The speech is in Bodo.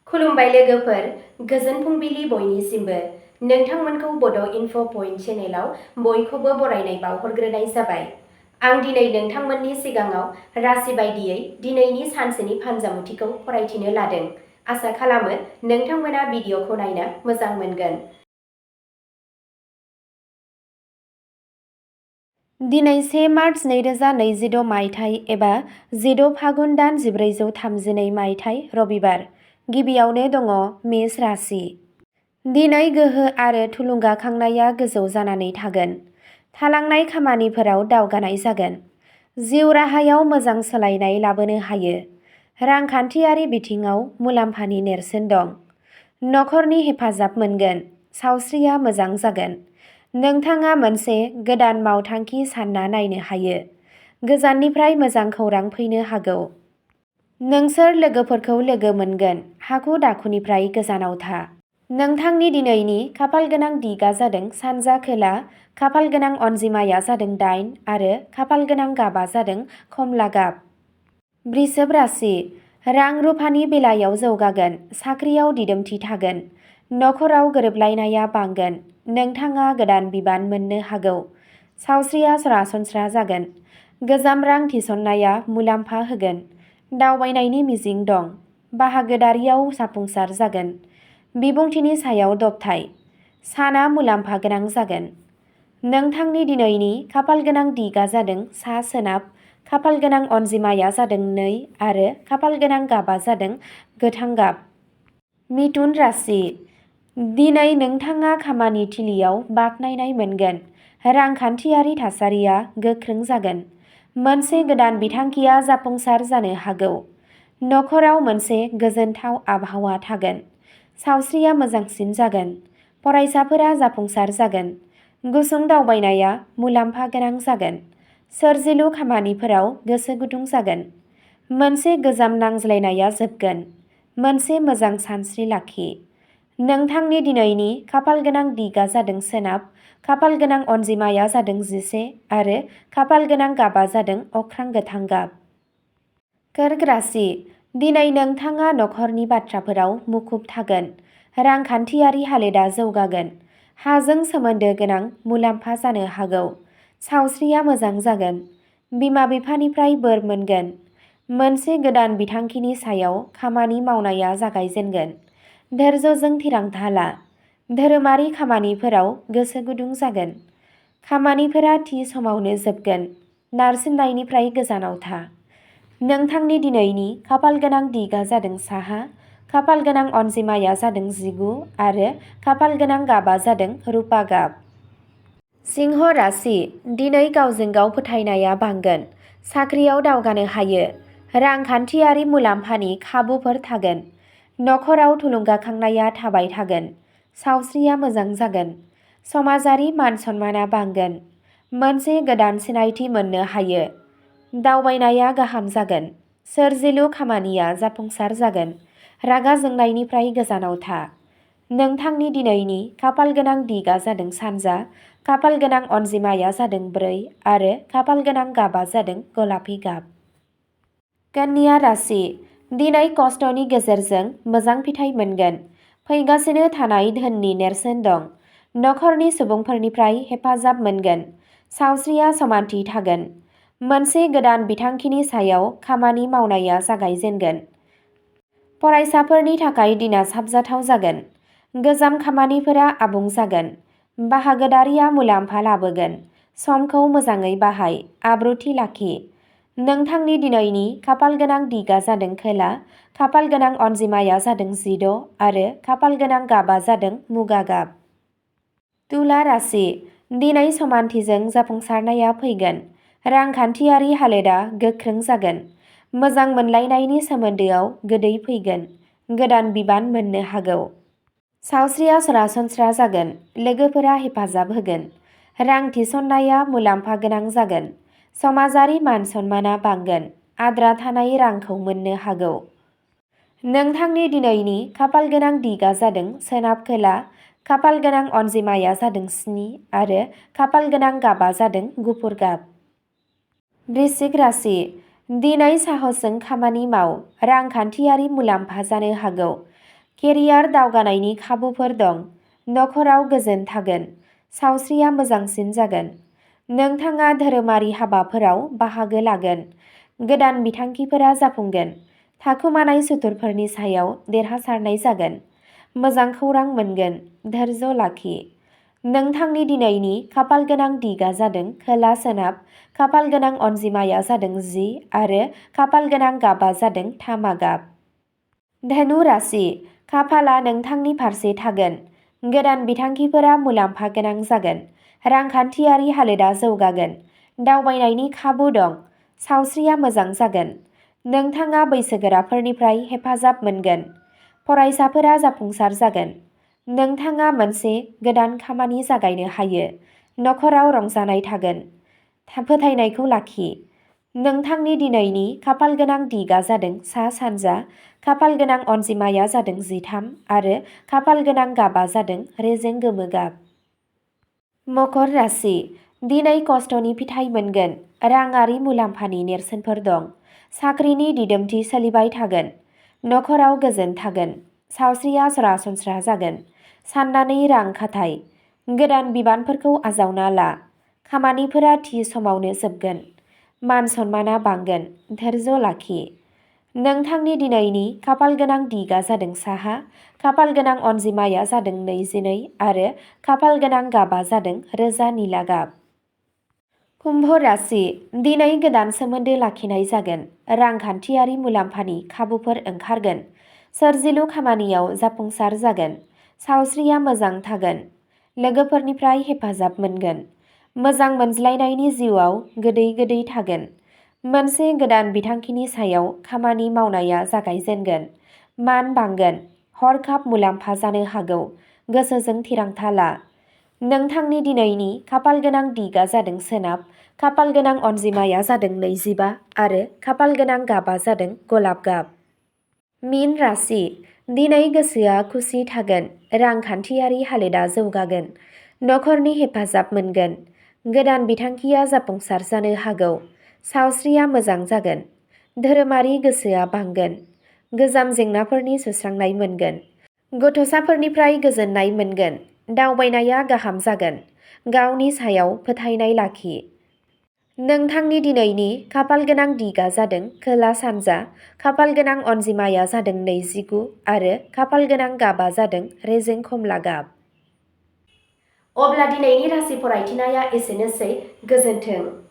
खुलुमबाय लोगोफोर, गोजोन फुंबिलि बयनिसिमबो। नोंथांमोनखौ बड' इनफ' पइन्ट चेनेलाव बयखौबो बरायनाय बावहरग्रोनाय जाबाय। आं दिनै नोंथांमोननि सिगाङाव राशि बायदियै दिनैनि सानसेनि फानजामुथिखौ फरायथिनो लादों। आसा खालामो नोंथांमोना भिडिअखौ नायनो मोजां मोनगोन। दिनै 1 मार्च 2026 मायथाइ एबा 16 फागुन दान 1432 मायथाइ रबिबार। गिबियावनो दङ मेष राशि। दिनै गोहो आरो थुलुंगाखांनाया गोजौ जानानै थागोन। थालांनाय खामानिफोराव दावगानाय जागोन। जिउ राहायाव मोजां सोलायनाय लाबोनो हायो। रांखान्थियारि बिथिङाव मुलाम्फानि नेरसोन दं। नखरनि हेफाजाब मोनगोन। सावस्रिया मोजां जागोन। नोंथाङा मोनसे गोदान मावथांखि सानना नायनो हायो। गोजाननिफ्राय मोजां खौरां फैनो हागौ। नोंसोर लोगोफोरखौ लोगो मोनगोन। हाखु दाखुनिफ्राय गोजानाव था। नोंथांनि दिनैनि खाफालगोनां दिगा जादों सानजा खोला, खाफालगोनां अनजिमाया जादों 8 आरो खाफालगोनां गाबा जादों खमला गाब। वृषभ राशि। रां रुफानि बेलायाव जौगागोन। साख्रियाव दिदोमथि थागोन। नखराव गोरोबलायनाया बांगोन। नोंथाङा गोदान बिबान मोननो हागौ। सावस्रिया सरासनस्रा जागोन। गोजाम रां थिसननाया मुलाम्फा होगोन। दावबायनायनि मिजिं दं। बाहागोदारियाव जाफुंसार जागोन। बिबुंथिनि सायाव दबथाय। साना मुलाम्फा गोनां जागोन। नोंथांनि दिनैनि खाफालगोनां दिगा जादों सा सोनाब, खाफालगोनां अनजिमाया जादों 2 आरो खाफालगोनां गाबा जादों गोथां गाब। मिथुन राशि। दिनै नोंथाङा खामानि थिलियाव बाखनायनाय मोनगोन। रांखान्थियारि थासारिया गोख्रों जागोन। मोनसे गोदान बिथांखिया जाफुंसार जानो हागौ। नखराव मोनसे गोजोनथाव आबहावा थागोन। सावस्रिया मोजांसिन जागोन। फरायसाफोरा जाफुंसार जागोन। गुसुं दावबायनाया मुलाम्फा गोनां जागोन। सोरजिलु खामानिफोराव गोसो गुदुं जागोन। मोनसे गोजाम नांज्लायनाया जोबगोन। मोनसे मोजां सानस्रि लाखि। नोंथांनि दिनैनि खाफालगोनां दिगा जादों सोनाब, खाफालगोनां अनजिमाया जादों 11 आरो खाफालगोनां गाबा जादों अख्रां गोथां गाब। कर्क राशि। दिनै नोंथाङा नखरनि बाथ्राफोराव मुखुब थागोन। रांखान्थियारि हालोदा जौगागोन। हाजों सोमोन्दो गोनां मुलाम्फा जानो हागौ। सावस्रिया मोजां जागोन। बिमा-बिफानिफ्राय बोर मोनगोन। मोनसे गोदान बिथांखिनि सायाव खामानि मावनाया जागायजेनगोन। धैर्यजों थिरांथा ला। धोरोमारि खामानिफोराव गोसो गुदुं जागोन। खामानिफोरा थि समावनो जोबगोन। नारसिननायनिफ्राय गोजानाव था। नोंथांनि दिनैनि खाफालगोनां दिगा जादों साहा, खाफालगोनां अनजिमाया जादों 19 आरो खाफालगोनां गाबा जादों रुपा गाब। सिंह राशि। दिनै गावजों गाव फोथायनाया बांगोन। साख्रियाव दावगानो हायो। रांखान्थियारि मुलाम्फानि खाबुफोर थागोन। नखराव थुलुंगाखांनाया थाबाय थागोन। सावस्रिया मोजां जागोन। समाजारि मान सन्माना बांगोन। मोनसे गोदान सिनायथि मोननो हायो। दावबायनाया गाहाम जागोन। सोरजिलु खामानिया जाफुंसार जागोन। रागा जोंनायनिफ्राय गोजानाव था। नोंथांनि दिनैनि खाफालगोनां दिगा जादों सानजा, खाफालगोनां अनजिमाया जादों 4 आरो खाफालगोनां गाबा जादों गलापि गाब। कन्या राशि। दिनै खस्थ'नि गेजेरजों मोजां फिथाइ मोनगोन। फैगासिनो थानाय धोननि नेरसोन दं। नखरनि सुबुंफोरनिफ्राय हेफाजाब मोनगोन। सावस्रिया समानथि थागोन। मोनसे गोदान बिथांखिनि सायाव खामानि मावनाया जागायजेनगोन। फरायसाफोरनि थाखाय दिना साबजाथाव जागोन। गोजाम खामानिफोरा आबुं जागोन। बाहागोदारिया मुलाम्फा लाबोगोन। समखौ मोजाङै बाहाय। आब्रुथि लाखि। नोंथांनि दिनैनि खाफालगोनां दिगा जादों खोला, खाफालगोनां अनजिमाया जादों 16 आरो खाफालगोनां गाबा जादों मुगा गाब। तुला राशि। दिनै समानथिजों जाफुंसारनाया फैगोन। रांखान्थियारि हालोदा गोख्रों जागोन। मोजां मोनलायनायनि सोमोन्दोआव गोदै फैगोन। गोदान बिबान मोननो हागौ। सावस्रिया सरासनस्रा जागोन। लोगोफोरा हेफाजाब होगोन। रां थिसननाया मुलाम्फा गोनां जागोन। समाजारि मान सन्माना बांगोन। आद्रा थानाय रांखौ मोननो हागौ। नोंथांनि दिनैनि खाफालगोनां दिगा जादों सोनाब खोला, खाफालगोनां अनजिमाया जादों 7 आरो खाफालगोनां गाबा जादों गुफुर गाब। वृश्चिक राशि। दिनै साहसजों खामानि माव। रांखान्थियारि मुलाम्फा जानो हागौ। केरियार दावगानायनि खाबुफोर दं। नखराव गोजोन थागोन। सावस्रिया मोजांसिन जागोन। नोंथाङा धोरोमारि हाबाफोराव बाहागो लागोन। गोदान बिथांखिफोरा जाफुंगोन। थाखुमानाय सुथुरफोरनि सायाव देरहासारनाय जागोन। मोजां खौरां मोनगोन। धैर्य लाखि। नोंथांनि दिनैनि खाफालगोनां दिगा जादों खोला सोनाब। खाफालगोनां अनजिमाया जादों 10 आरो खाफालगोनां गाबा जादों तामा गाब। धनु राशि। खाफालआ नोंथांनि फारसे थागोन। गोदान बिथांखिफोरा मुलाम्फा गोनां जागोन। रांखान्थियारि हालोदा जौगागोन। दावबायनायनि खाबु दं। सावस्रिया मोजां जागोन। नोंथाङा बैसोगोराफोरनिफ्राय हेफाजाब मोनगोन। फरायसाफोरा जाफुंसार जागोन। नोंथाङा मोनसे गोदान खामानि जागायनो हायो। नखराव रंजानाय थागोन। फोथायनायखौ लाखि। नोंथांनि दिनैनि खाफालगोनां दिगा जादों सा सानजा। खाफालगोनां अनजिमाया जादों 13 आरो खाफालगोनां गाबा जादों रेजें गोमो गाब। मकर राशि। दिनै खस्थ'नि फिथाइ मोनगोन। राङारि मुलाम्फानि नेरसोनफोर दं। साख्रिनि दिदोमथि सोलिबाय थागोन। नखराव गोजोन थागोन। सावस्रिया सरासनस्रा जागोन। साननानै रां खाथाय। गोदान बिबानफोरखौ आजावना ला। खामानिफोरा थि समावनो जोबगोन। मान सन्माना बांगोन। धैर्य लाखि। नोंथांनि दिनैनि खाफालगोनां दिगा जादों साहा। खाफालगोनां अनजिमाया जादों 22 आरो खाफालगोनां गाबा जादों रोजा निला गाब। कुम्भ राशि। दिनै गोदान सोमोन्दो लाखिनाय जागोन। रांखान्थियारि मुलाम्फानि खाबुफोर ओंखारगोन। सोरजिलु खामानियाव जाफुंसार जागोन। सावस्रिया मोजां थागोन। लोगोफोरनिफ्राय हेफाजाब मोनगोन। मोजां मोनज्लायनायनि जिउआव गोदै गोदै थागोन। मोनसे गोदान बिथांखिनि सायाव खामानि मावनाया जागायजेनगोन। मान बांगोन। हरखाब मुलाम्फा जानो हागौ। गोसोजों थिरांथा ला। नोंथांनि दिनैनि खाफालगोनां दिगा जादों सोनाब। खाफालगोनां अनजिमाया जादों 25 आरो खाफालगोनां गाबा जादों गलाब गाब। मीन राशि। दिनै गोसोआ खुसि थागोन। रांखान्थियारि हालोदा जौगागोन। नखरनि हेफाजाब मोनगोन। गोदान बिथांखिया जाफुंसार जानो हागौ। सावस्रिया मोजां जागोन। धोरोमारि गोसोआ बांगोन। गोजाम जेंनाफोरनि सुस्रांनाय मोनगोन। गथ'साफोरनिफ्राय गोजोननाय मोनगोन। दावबायनाया गाहाम जागोन। गावनि सायाव फोथायनाय लाखि। नोंथांनि दिनैनि खाफालगोनां दिगा जादों खोला सानजा। खाफालगोनां अनजिमाया जादों 29 आरो खाफालगोनां गाबा जादों रेजें खमला गाब। अब्ला दिनैनि राशि फरायथिनाया एसेनोसै। गोजोन्थों।